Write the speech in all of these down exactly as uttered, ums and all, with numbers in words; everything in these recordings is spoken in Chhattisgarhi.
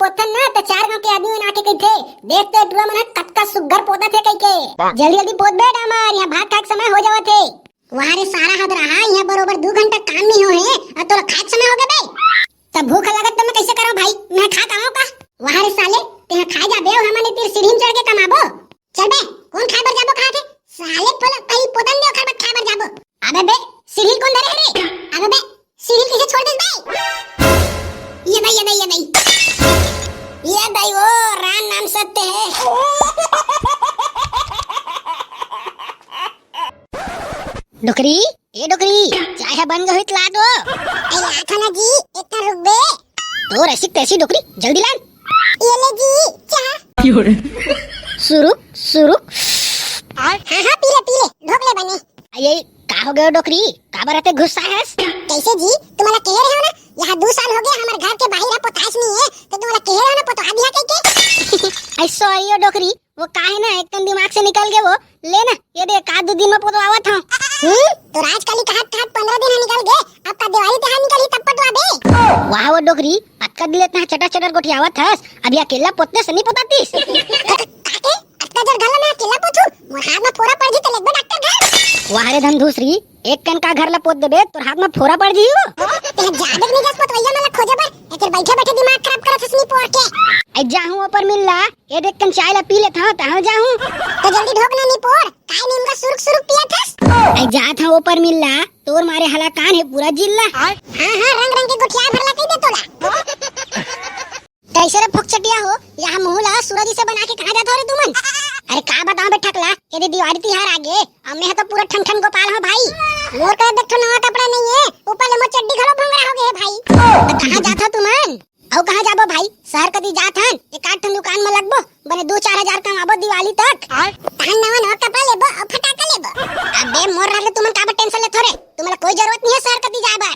पोतथन ना, त चार गांव के आदमी मन आके कहिथे, "देख तो टुरा मन ह कतका सुग्घर पोतत हे," कहिके। "जल्दी जल्दी पोत बे डामर, यहाँ भात खाए के समय हो जावत हे।" वहाँ रे सारा हद रहा, यहाँ बरोबर दू घंटा काम नहीं हो हे, और तोला खाए के समय हो गए बे। तब भूख लगत त मैं कैसे करूँ भाई, मैं खा कमाऊँ का? वहाँ रे साले, तेहा खाए जाबे, अउ हमन ए तीर सीढ़ी में चढ़ के कमाबो। चल बे, कौन खाए बर जाबो कहा थे? साले पोला कहीं पोतन दे, ओखर बाद खाए बर जाबो। अबे बे, सीढ़ी कौन धरे हे रे? अबे बे, सीढ़ी कैसे छोड़ दे बे? ये दई, ये दई, ये दई। ये दई वो, राम नाम सत्य है। डोकरी, ए डोकरी, चाय ह बन गए होही त ला दो। ए, लात हंव ना जी, एक कन रुकबे। तोर ऐसी तैसी डोकरी, जल्दी लान। ये ले जी, चाय। सुरुक, सुरुक। हाँ, हाँ, पी ले, पी ले, ढोक ले बने। अये, का हो गयो डोकरी? काबर अते गुस्सा हस? कैसे जी? तुम्हारा कह रहे हो ना, यहाँ दो साल हो गया, हमारे घर के बाहर पोताश नहीं है, तो तुम्हारा कह रहे हो ना, पोतवा दिया कह के। आई सॉरी ओ डोकरी, वो का हे ना, एक कन दिमाग से निकल गए वो। ले ना, ये दे, का दो दिन में पोतवावत हूँ। हम्म, तो राजकाली कहत कहत पंद्रह दिन निकल गए, अब का दिवाली त्योहार निकल ही तब पोतवा दे। वाह वो डोकरी, अतका दिन ले इतना चटर चटर गोठियावत हस, अभी अकेला पोतने से नहीं पोतातीस। काके, अतका जर घला मैं अकेला पोतू, मोर हाथ में फोरा पड़ जी तो लेगबे डॉक्टर घर। वाह रे धन दूसरी, एक कन का घर ला पोत देबे, तोर हाथ में फोरा पड़ जी हो। ते जादे नहीं जस पोतवैया मन ला खोजे बर, एकर बैठे बैठे दिमाग खराब करत हस नी पोर के। आई जाहूँ ऊपर मिल ला, ये देख कन चाय ला पी लेत हूँ, तहाँ जाहूँ। तो जल्दी ढोक ना नी पोर, काय नीम का सुरुक सुरुक पियत हस? आई जात हूँ ऊपर मिल ला, तोर मारे हला कान है पूरा जिल्ला। हाँ, हाँ, रंग रंग के गोठिया भरला कह दे तोला। कैसे रे फोकचटिया हो, यहाँ मुंह ला सूरज से बना के कहाँ जात हो रे तुमन? अरे का बताओ बे ठकला, ये दे दिवाली तिहार आ गे, अब मैं तो पूरा ठन ठन गोपाल हूँ भाई। मोर करा देख ठो नवा कपड़ा नहीं है, ऊपर ले मोर चड्डी घलो भंगरा हो गए है भाई। तो कहाँ जात हो तुमन? अउ कहाँ जाबो भाई, शहर कती जात हन, एक आध ठन दुकान में लगबो, बने दो चार हजार कमाबो दिवाली तक। तहन नवा नवा कपड़ा लेबो अउ फटाका लेबो। अबे मोर रहले तुमन काबर टेंशन लेथो रे? तुमला कोई जरूरत नहीं है शहर कती जाए बर।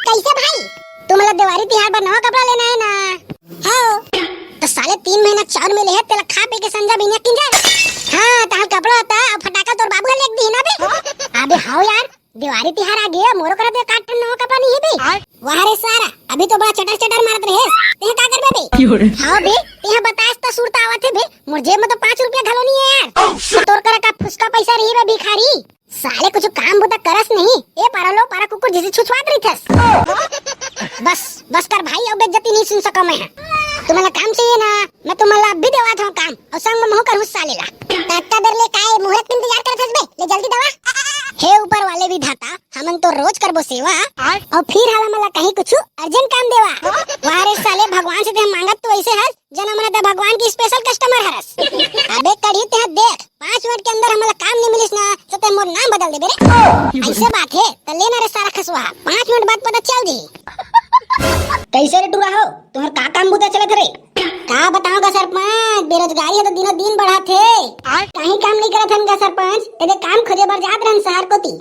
कैसे भाई? तुमला दिवाली तिहार बर नवा कपड़ा लेना है ना? हाँ। तो साले तीन महीना चाउर मिले है, तेला खा पी के संजा बिनिया किंजर। हाँ, तहां कपड़ा होता, अब फटाका तोर बाबू ले दिही ना बे। अबे हाँ यार, दिवाली तिहार आ गया, मोरो करा तो एक आध ठन नवा कपड़ा नहीं है बे। वाह रे सारा, अभी तो बड़ा चटर चटर मारत रहे, ते का करबे बे? हाँ बे, ते बतास त सुरता आवत है बे, मोर जेब में तो पाँच रुपया घलो नहीं है यार। तोर करा का फुसका पैसा रही बे भिखारी? साले कुछ काम बुता करस नहीं, ए पारा लो पारा कुकुर जैसे छुछुआत रहिथस। बस, बस कर भाई, अब बेइज्जती नहीं सुन सका मैं। तुम्हारा काम चाहिए ना, मैं तुम्हारा अब भी देवा था काम, और संग में महू करूँ साले ला। तात्ता बेर ले काय मुहूर्त के इंतजार करत हस बे, ले जल्दी दवा। हे ऊपर वाले विधाता, हमन तो रोज करबो सेवा, और फिर हाला मला कहीं कुछ अर्जेंट काम देवा। वाह रे साले, भगवान से ते हम मांगत तो ऐसे हस, जना मना ते भगवान की स्पेशल कस्टमर हरस। अबे कढ़ी ते देख, पाँच मिनट के अंदर हमला काम नहीं मिलिस ना, तो ते मोर नाम बदल देबे रे। ऐसे बात है, तो लेना रे सारा खसवा, पाँच मिनट बाद पता चल जी। कैसे रे टूरा हो, तुम्हार का काम बुता चलत रे? का बताओ गा सरपंच, बेरोजगारी है तो दिनों दिन बढ़त है। कहीं काम नहीं करत हन गा सरपंच, एदे काम खोजे बर जात रहन शहर कोती।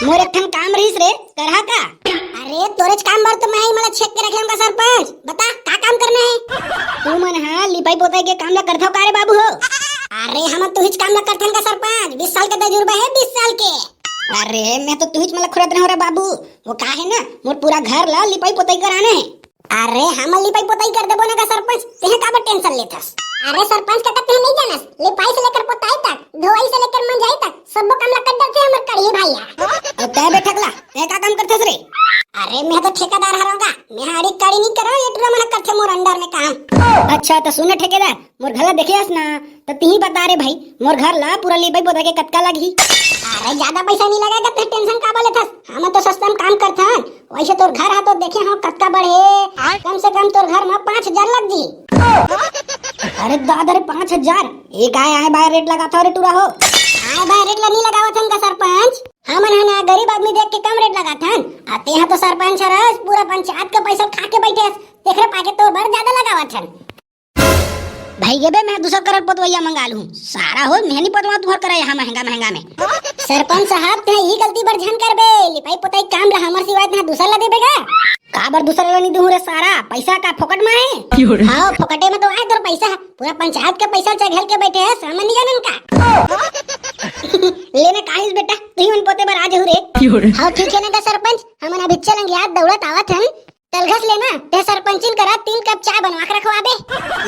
मोर एक ठन काम रहिस रे, करहा का? अरे तोरेच काम बर तो मैं ही मला छेक के रख लेंगा सरपंच। बता का काम करना है? तुमन हा लिपाई पोताई के काम ला करथव का रे बाबू हो? अरे हमन तुहिच काम ला करथन का सरपंच, बीस साल के तजुर्बा है, बीस साल के। अरे मैं तो तुहिच मला खुरत रहूं रे बाबू, वो का है ना, मोर पूरा घर ला लिपाई पोताई कराना है। अरे हमन लिपाई पोताई कर देबो ना का सरपंच, तेहे काबर टेंशन लेथस? अरे सरपंच का तेहे नहीं जानस, लिपाई से लेकर पोताई तक, धोवाई से लेकर मंजाई तक, सबो काम ला कर डरथे हमर कढ़ी भैया। तो तै बे ठकला, तै का काम करथस रे? अरे मैं तो ठेकेदार हरंगा, मैं हा अड़ी काड़ी नहीं करो, ये टूरा मन करथे मोर अंडर में काम। अच्छा तो सुन ठेकेदार, मोर घर ला देखे हस ना, तो तिही बता रे भाई, मोर घर ला पूरा लिपाई पोताई के कतका लगही? अरे ज्यादा पैसा नहीं लगेगा, ते टेंशन काबर लेथस? हमन तो सस्ता में काम करथन, वैसे तोर घर हा तो देखे हो कतका बड़े, कम से कम तोर घर में पाँच हजार लग जी। अरे दादा रे, पाँच हजार? ये काय आए बाय रेट लगाथव रे टूरा हो? आए बाय रेट ला नहीं लगावत हन का सरपंच? हमन हा ना गरीब आदमी देख के कम रेट लगाथन, आ तेहा तो सरपंच हरस, पूरा पंचायत के पैसा खा के बैठे हस, तेखरे पाके तोर बर ज्यादा लगावत हन। भाई गे बे, मैं दूसर करा पोतवैया मंगा लूं। सारा हो, मैं नहीं पोतवा तुहर करा यहाँ महंगा महंगा में। सरपंच साहब, ते ई गलती बर झन करबे, लिपाई पोताई काम ला हमर सिवाय ते दूसर ला देबे गा? काबर दूसर ला नहीं दूं रे सारा, पैसा का फोकट में है? हाँ, फोकटे में तो आए तोर पैसा, पूरा पंचायत के पैसा चघेल के बैठे है, सामान नहीं जानन का? लेने काहिस बेटा, तू ही मन पोते बर आ जहू रे। हाँ ठीक है ना का सरपंच, हमन अभी चलेंगे यार, दौड़त आवत हन। तलघस ले ना, ते सरपंचिन करा तीन कप चाय बनवा के रखवाबे।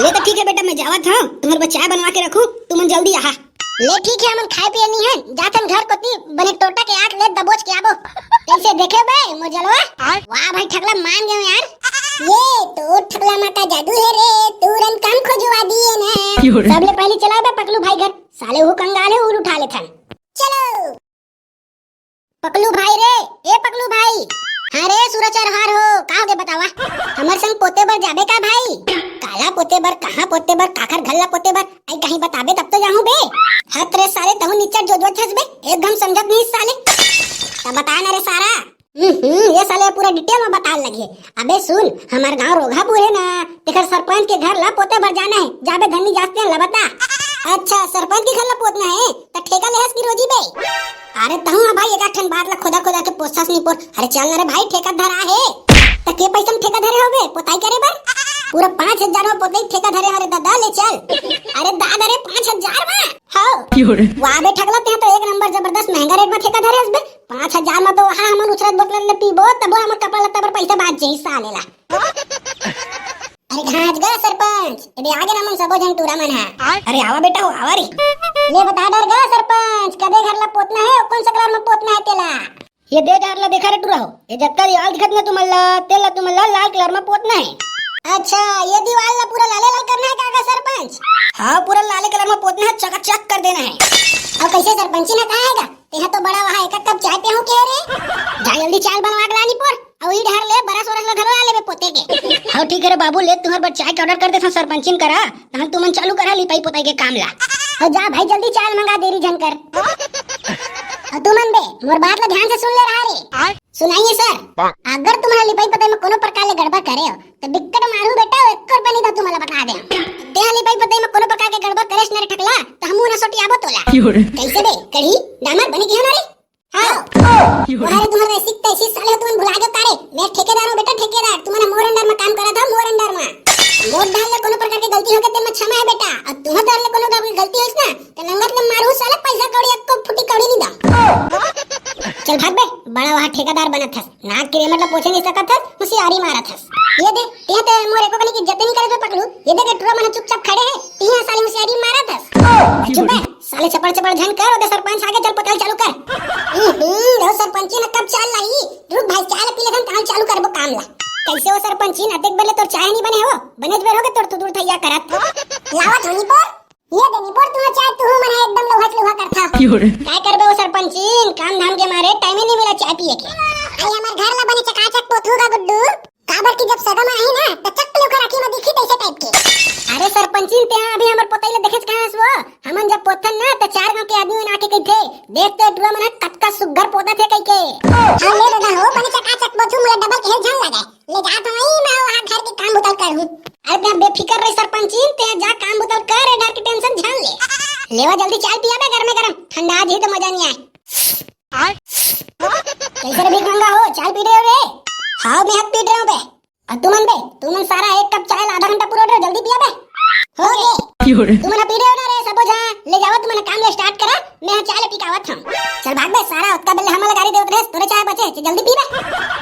ले तो ठीक है बेटा, मैं जावत हूँ, तुम्हारे बर चाय बनवा के रखूँ, तुमन जल्दी आहा। ले ठीक है, हमन खाए पिए नहीं है, जाथन घर कोती, बने टोटा के आग ले दबोच के आबो। कैसे देखे बे मोर जलवा? वाह भाई ठगला, मान गए यार। ये तो ठगला माँ का जादू है रे, तुरंत काम खोजवा दिए ना। सबले पहले चला बे पकलू भाई घर, साले वो कंगाल है, उल उठा लेथन। चलो। पकलू भाई रे, ए पकलू भाई। हाँ रे सूरज अरहर हो, का होगे बतावा? हमर संग पोते बर जाबे का भाई? काला पोते बर, कहाँ पोते बर, काखर घर ला पोते बर, आई कहीं बताबे तब तो जाहूँ बे। हत रे साले, तहूँ निच्चट जोजवत हस बे, एकदम समझत नहीं साले। तब बता ना रे सारा। हम्म, ये साले पूरा detail में बताए लगे। अबे सुन, हमार गांव रोघापुर है ना, तेकर सरपंच के घर ला पोते बर जाना है। जाबे धन्नी जास्ते ला बता। अच्छा, सरपंच के घर ला पोतना है, त ठेका लेहस की रोजी बे? अरे तहूँ हाँ भाई, एक ठन बात ला खोदा खोदा के पोसस नहीं पोर। अरे चल ना रे भाई, ठेका धरा है। त के पैसा में ठेका धरे होबे पोताई करे बर? पूरा पाँच हजार में पोताई ठेका धरे हरे दादा, ले चल। अरे दादा रे, पाँच हजार में? हाँ। वाह बे ठगला, ते तो एक नंबर जबरदस्त महंगा रेट में ठेका धरे हस बे। पाँच हजार में तो वहाँ हमन उछरत बोतल ले पीबो, तबो हमर कपड़ा लत्ता बर पैसा बाच जाही साले ला। अरे घाच गा सरपंच, एदे आगे ना मन सबो जन टूरा मन हा। अरे आवा बेटा हो, आवा रे। ले बता डर गा सरपंच, कदे घर ला पोतना है, कौन सा कलर में पोतना है तेला? ये दे डर ला देखा रे टूरा हो, ये जतका दीवाल दिखत ना तुमन ला, तेला तुमन ला लाल कलर में पोतना है। अच्छा, ये दीवाल ला पूरा लाले लाल करना है का गा सरपंच? हाँ, पूरा लाले कलर में पोतना है, चकाचक कर देना है। और कैसे सरपंची ना कहा है गा? तेहा तो बड़ा वहा एक कप चाय पे हूँ के रे। जा जल्दी चाय बनवा के लानी पोर, अउ ई डहर ले बरस वरस ला घलो ला लेबे पोते के। हाँ ठीक है रे बाबू, ले तुहर बर चाय के order कर देथन सरपंचिन करा, तहन तुमन चालू करा लिपाई पोताई के काम ला। हो जा भाई जल्दी चाय मंगा, देरी झन कर। अउ तुमन बे मोर बात ला ध्यान से सुन ले रहा रे। सुनाइए सर, अगर तुम्हारा लिपाई पोताई में कोनो प्रकार ले गड़बड़ करे हो, त बिक्कट मारू बेटा, एको रुपया नहीं दो तुम्हारा बता दे। तेहा लिपाई पोताई में कोनो प्रकार के गड़बड़ करेस न रे ठकला, त हमू न सोटियाबो तोला। कैसे बे? कढ़ी? डामर बनी की हो ना रे? हाँ। तुम्हारे तुम्हारे ऐसी तैसी साले हो, तुमन भुला गए तारे। मैं ठेकेदार हूँ बेटा, ठेकेदार। तुम्हारे मोर under में काम करा था, मोर under में। मोर डाल ले कोनो प्रकार के गलती हो गई, तेरे में क्षमा है बेटा। और तुम्हारे डाल ले कोनो प्रकार की गलती हो ना, तो नंगत ले मारू साले, पैसा कौड़ी एको फुटी कौड़ी नहीं दा। चल भाग बे, बड़ा वहाँ ठेकेदार बनत हस। नाक के रेमट ला पोछे नहीं सकत हस, होशियारी मारत हस। ये दे, तिहा ते मोर एको कनी की इज्जत नहीं करे बे पकलू। ये दे के टुरा मन चुपचाप खड़े है, तिहा साले होशियारी मारत हस। चुप बे, साले चपड़ चपड़ झन कर, ओदे सरपंच आगे चल पताल चालू कर। हम्म, ओ सरपंची न कब चाय लाई? रुक भाई, चाय पी लेथन, ताल चालू करबो काम ला। कैसे हो सरपंची, अतेक बेर ले तोर चाय नहीं बने हो? बने बेर हो गए तोर तो दूर थैया करत। लावत होनी पर ये देनी बोल, तुहा चाय तुहू मन एकदम लोहट लोहा करथा। काय करबे ओ सरपंचिन, काम धाम के मारे टाइम ही नहीं मिला चाय पिए के। आई हमर घर ला बने चकाचक पोथू गा गुड्डू। काबर कि जब सगा में आही ना, त चक्क लोखा राखी में दिखी तैसे टाइप के। अरे सरपंचिन, तेहा अभी हमर पोतई ला देखेच कहाँ हस वो? हमन जब पोथन ना, त चार गांव के आदमी मन आके कहिथे, "देख तो टुरा मन ह कतका सुग्घर पोतत हे," कहिके। हाँ ले दादा हो, बने चकाचक पोथू, मोला डबल कहे झन लगे। ले जात हूँ, मैं वहाँ घर के काम बुतल करहूँ। अरे बेफिकर रही सरपंचिन, ते जा काम बुतल कर, ए डर के टेंशन झन ले। लेवा जल्दी चाय पिया बे, गरमे गरम, ठंडा आज ही तो मजा नहीं आए। कैसे रे भीख मंगा हो, चाय पी रहे हो रे? हाँ, मैं हक पी रहे हो बे। और तुमन बे, तुमन सारा एक कप चाय ला आधा घंटा पूरा रहे, जल्दी पिया बे। हो गे। तुमन पी रहे हो ना रे, सबो झा, ले जावा तुमन काम ले start करा, मैं चाय ले पी के आवत हूँ। चल भाग बे, सारा ओतका बेले हमन ला गारी देवत रहे, तोरे चाय बचे, जल्दी पी बे।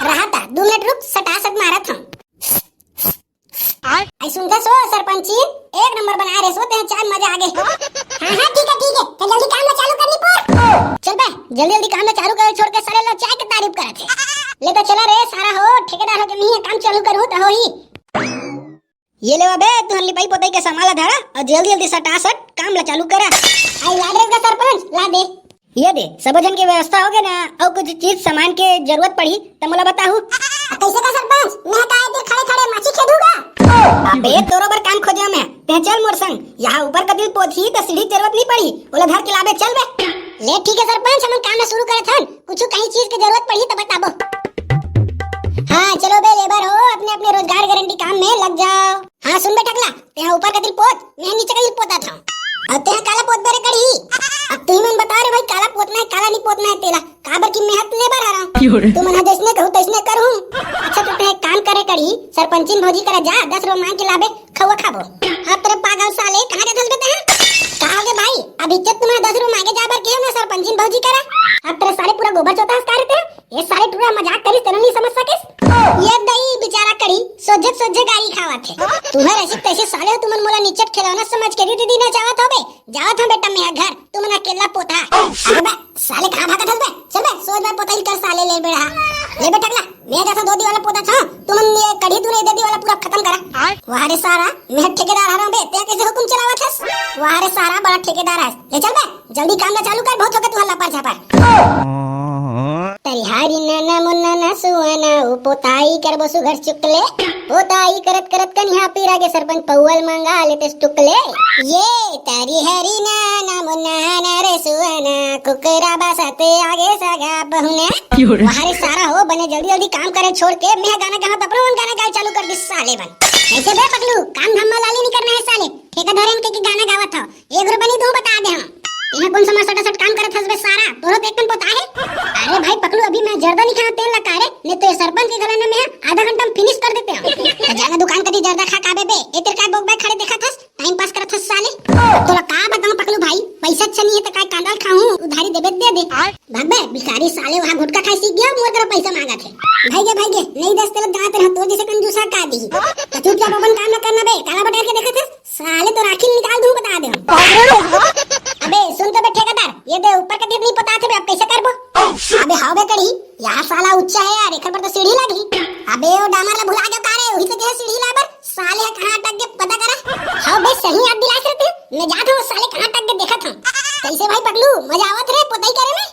रहा था, दो मिनट रुक, सटा सट मारत हूँ। आई सुनथस ओ सरपंची, एक नंबर बनाए रेस ओ, ते चाय मजा आ गे। हाँ, हाँ, ठीक है, ठीक है, तो जल्दी काम ला चालू करनी पर। चल बे, जल्दी जल्दी काम ला चालू कर, छोड़ के सारे लोग चाय के तारीफ करत हे। ले तो चला रे, सारा हो, ठेकेदार हो के नहीं है, काम चालू करू तो हो ही। ये लेवा बे, तुहर लिपाई पोताई के सामान ला धरा और जल्दी जल्दी सटासट काम ला चालू करा। आई ला दे गा सरपंच, ला दे। ये दे, सबो झन के व्यवस्था हो गे ना, अउ कुछ चीज सामान के जरूरत पड़ी त मोला बताहू। कैसे का सरपंच? मैं का एदे खड़े खड़े माछी खेदू का? अबे तोरो बर काम खोजे मैं, ते चल मोर संग, यहाँ ऊपर कतिल पोथी त सीढ़ी जरूरत नहीं पड़ी, ओला धर के लाबे, चल बे। ले ठीक है सरपंच, हमन काम ला शुरू करत हन, कुछ कहीं चीज के जरूरत पड़ी त बताबो। हाँ चलो बे लेबर हो, अपने अपने रोजगार गारंटी काम में लग जाओ। हाँ सुन बे ठकला, तेहा ऊपर कतिल पोत, मैं नीचे कतिल पोता था। अब तेहा काला पोत बरे कड़ी। अब तुम मन बताओ रे भाई, काला पोतना है, काला नहीं पोतना है तेला, काबर कि मैं हत लेबर हरा। तुम मन जैसने कहू तैसने करूँ। अच्छा तो तेहा काम करे कड़ी, सरपंचिन भौजी करा जा, दस रुपया मांग के लाबे, खवा खाबो। हाँ तेरे पागल साले, कहाँ जाथस बे तेहा? कहा गे भाई, अब इज्जत तुम्हारा दस रुपया मांगे जाबर के ना सरपंचिन भौजी करा। अब तेरे साले पूरा गोबर चोता हस का रे तेहा? ये साले टूरा मजाक करिस, तेनो नहीं समझ सकिस। ये दई बेचारा सोझे सोझे गारी खावत हे। तुहर ऐसे तैसे साले हो, तुमन मोला निचट खिलौना समझ के दीदी ना जावत हो बे। जावत हो बेटा मैं घर, तुमन अकेला पोता। अरे बे, साले कहाँ भागत हस बे? चल बे, सोझ बे पोताई कर साले ले बेड़ा। ले बे टकला, मैं जाथों दो दी वाला पोता था, तुमन ये कढ़ी तू नहीं दे दी वाला पूरा खत्म करा। वाह रे सारा, मैं ठेकेदार हरं बे, ते कैसे हुकुम चलावत हस? वाह रे सारा, बड़ा ठेकेदार हस। ले चल बे, जल्दी काम ला चालू कर, बहुत होगे तुहर लपर झपर। तरिहारी नाना मुन्ना ना सुआना, उ पोताई करबो सुघर चुकले। पोताई करत करत कनिहा पीरा गे सरपंच पौवल मंगा लेते टुकले। ये तरिहारी नाना मुन्ना ना रे सुआना, कुकरा बसत आगे सगा पहुना। वाह रे सारा हो, बने जल्दी जल्दी काम करे छोड़ के मैं गाना गावत अपन गाना गाए चालू कर दिस साले मन। कैसे बे पगलू, काम धाम मा लाली नहीं करना है साले, ठेका धरे इनके की गाना गावत हो। एक रुपया नहीं दूं, बता दे हम। यहाँ कौन सा सटासट काम करत हस बे सारा? तोरो तो एक कन पोता है। अरे भाई पकलू, अभी मैं जर्दा नहीं खाया तेल लगा रे, नहीं तो ये सरपंच के गला में आधा घंटा में फिनिश कर देते हम। तो जाना दुकान कती जर्दा खा काबे बे, ए तेरे काय बोक बे खड़े देखत हस, टाइम पास करत हस साले। तोला का बताऊं पकलू भाई, पैसा अच्छा नहीं है तो काय कांदा खाऊं, उधारी देबे दे दे। भाग बे भिखारी साले, वहाँ गुटखा खाए सीख गया, मोर तरफ पैसा मांगत है। भाई गे, भाई गे, नहीं दस तेल गात रहा, तो जैसे कंजूसा का दी। तो चुपचाप अपन काम ना करना बे, काला बटेर के देखत हस। साले तो राखी निकाल दूं बता दे हम। अबे सुन तो बे ठेकेदार, ये दे ऊपर के दीप नहीं पता थे बे, अब कैसे करबो? अबे हाव बे कड़ी, यहाँ साला ऊंचा है यार, एकर पर तो सीढ़ी लगी। अबे वो डामर ला भुला गयो का रे, वही तो कहे सीढ़ी ला बर, साले कहाँ अटक गए पता करा। हाव बे सही याद दिलाए थे, मैं जात हूँ साले कहाँ अटक गए देखत हूँ। कैसे भाई पगलू, मजा आवत रे पोताई करे में?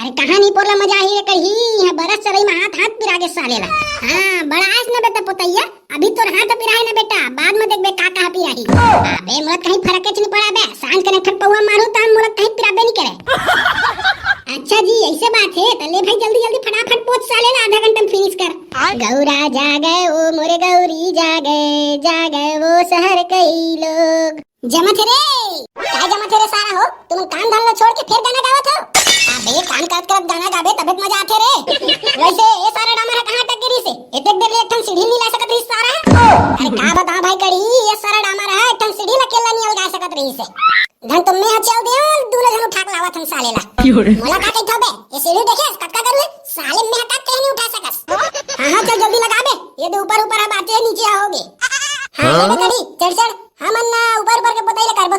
अरे कहाँ नहीं पोरला मजा ही रे कही, यहाँ बरस चलई में हाथ हाथ पिरा गे साले ला। हाँ बड़ा आस न बेटा पोतैया, अभी तोर हाथ पिराही ना बेटा, बाद में देखबे का कहाँ पिराही। अबे मोला कहीं फरक नहीं पड़ा बे, सांझ के एक ठन पौवा मारू त मोला कहीं पिराबे नहीं करे। अच्छा जी ऐसे बात है, तो ले भाई जल्दी जल्दी फटाफट पोत साले ला, आधा घंटा में फिनिश कर। गौरा जागे ओ मोरे गौरी जागे, जागे वो शहर कई लोग। जमत हे रे, काय जमत हे रे सारा हो? तुमन काम धंधा छोड़ के फेर गाना गावत हो? अबे काम करत करत गाना गाबे तबे त मजा आथे रे। वैसे ए सारा डामर ह कहाँ अटक गे रिहिस हे? एतेक देर ले एक ठन सीढ़ी नी ला सकत रिहिस सारा ह। अरे का बताओं भाई कड़ी, ए सारा डामर ह एक ठन सीढ़ी ला अकेल्ला नी अलगा सकत रिहिस हे। धन तो मैं ह चल दे, दूनो झन उठा के लावत हन साले ला। मोला का कहिथव बे? ए सीढ़ी देखे कतका करू हे? साले मैं ह का कहीं नहीं उठा सकस। हाँ हाँ चल जल्दी लगा बे, ये दे ऊपर ऊपर ह बाटे नीचे ह होगे। हाँ ले बे कड़ी, चढ़ चढ़। हमन ना ऊपर ऊपर के पोतई ला करबो।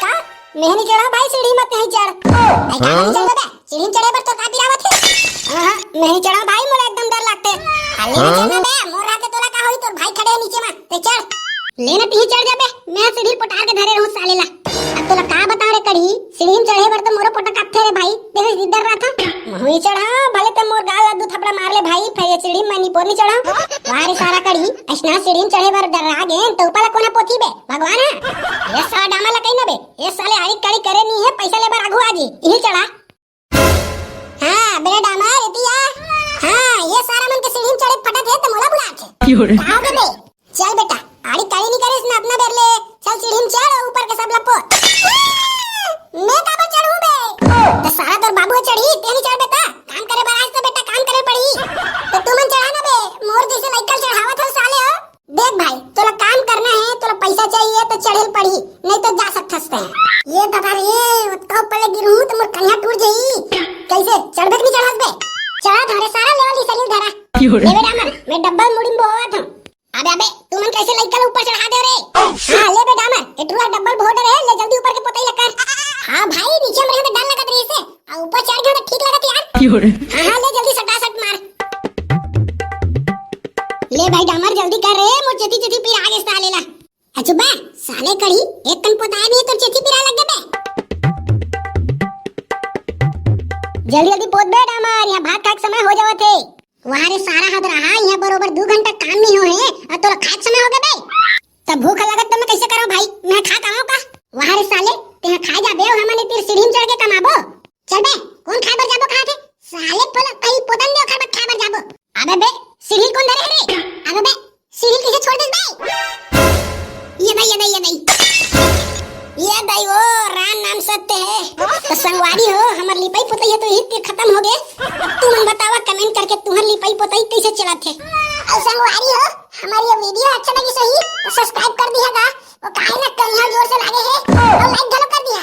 का? मैं नहीं चढ़ा भाई सीढ़ी मत नहीं चढ़। भाई का नहीं चढ़ बे? सीढ़ी में चढ़े बर तो का पिरावत हे? हाँ, हाँ, मैं नहीं चढ़ा भाई, मोला एकदम डर लगथे। अरे नहीं चढ़ना बे, मोर रहते तोला का होई, तोर भाई खड़े हे नीचे में, ते चढ़। ले ना तिही चढ़ जाबे, मैं सीढ़ी पटार के धरे रहूं साले ला। अब तोला का बताओं रे कड़ी, सीढ़ी में चढ़े बर तो मोरो पोटा कापथे रे भाई, तेरे इधर रहा था। मैं ही चढ़ा, भले ते मोर गाल ला दू थपड़ा मार ले भाई, फिर ये सीढ़ी में मैं नहीं पोर नहीं चढ़ा। वाह रे सारा कड़ी, ऐसना सीढ़ी में चढ़े बर डर रहा गे, तो ऊपर ला कोना पोथी बे? भगवान है। ये साला डामा ला कही ना बे, ये साले आड़ी काड़ी करे नहीं है, पैसा ले बर आगू आजी, यही चढ़ा। हाँ, बेटा डामा, रेतिया। हाँ, ये सारा मन के सीढ़ी में चढ़े फटत है, तो मोला बुलात है। का हो गे बे? चल बेटा, आड़ी काड़ी नहीं करे इसने अपना बेर ले, चल सीढ़ी में चढ़ और ऊपर के सब लपो। मैं काबर चढ़ूं बे? तो सारा तोर बाबू चढ़ी, ते नहीं चढ़ बेटा। काम करे बर आज तो बेटा काम करे पड़ी। तो तुमन चढ़ा ना बे, मोर जैसे लइका चढ़ावत हो साले हो। देख भाई, तोला काम करना है, तोला पैसा चाहिए तो चढ़ेल पड़ी, नहीं तो जा सकथस ते। ये दादा रे, ओतका ऊपर ले गिरहूं तो मोर कनिहा टूट जाई। कैसे, चढ़बे कि नहीं चढ़स बे? चढ़ा धरे सारा लेवल ई सरीर धरा। क्यों रे? ले बे डामर, मैं डब्बल मुड़ी में बोवा था। अबे, अबे, तुमन कैसे लइका ला ऊपर चढ़ा दे रे? हाँ, ले बे डामर, ए टुरा डब्बल बॉर्डर है, ले जल्दी ऊपर के पोतई ला कर। हाँ भाई, नीचे में रहे तो डर लगत रही से, आ ऊपर चढ़ गया तो ठीक लगत यार। क्यों रे? हाँ, हाँ, ले जल्दी सटासट मार। ले भाई डामर जल्दी कर रे, मोर चेती चेती पिरा गे साले ला। अचुबा, साले कड़ी, एक कन पोताय नहीं तो चेती पिरा लग गए बे। जल्दी जल्दी पोत बे डामर, यहाँ भात खाए के समय हो जावत हे। वाह रे सारा हद रहा, यहाँ बरोबर दू घंटा काम नहीं हो हे, और तोला खाए के समय हो गए बे। तब भूख लगत तो मैं कैसे करूँ भाई, मैं खा पाऊँ का? वाह रे साले, ते खा जाबे, हमन तीर सीढ़ी में चढ़ के कमाबो। चल बे, कौन खाए बर जाबो कहा थे? साले पोला कहीं पोतन दे ओखर बर खाए बर जाबो। अबे बे, सीढ़ी कौन धरे है रे? अबे बे, सीढ़ी कैसे छोड़ दे बे? ये दई, ये दई, ये दई। ये दई वो राम नाम सत्य है। तो संगवारी हो, हमर लिपाई पुताई है तो इही तीर खत्म हो गए। तुमन बतावा comment करके तुहर लिपाई पुताई कैसे चलत है। और संगवारी हो, हमर ये video अच्छा लगी सही तो subscribe कर दिया गा। वो काहे ना कनिहा जोर से लागे है और like घलो कर दिया।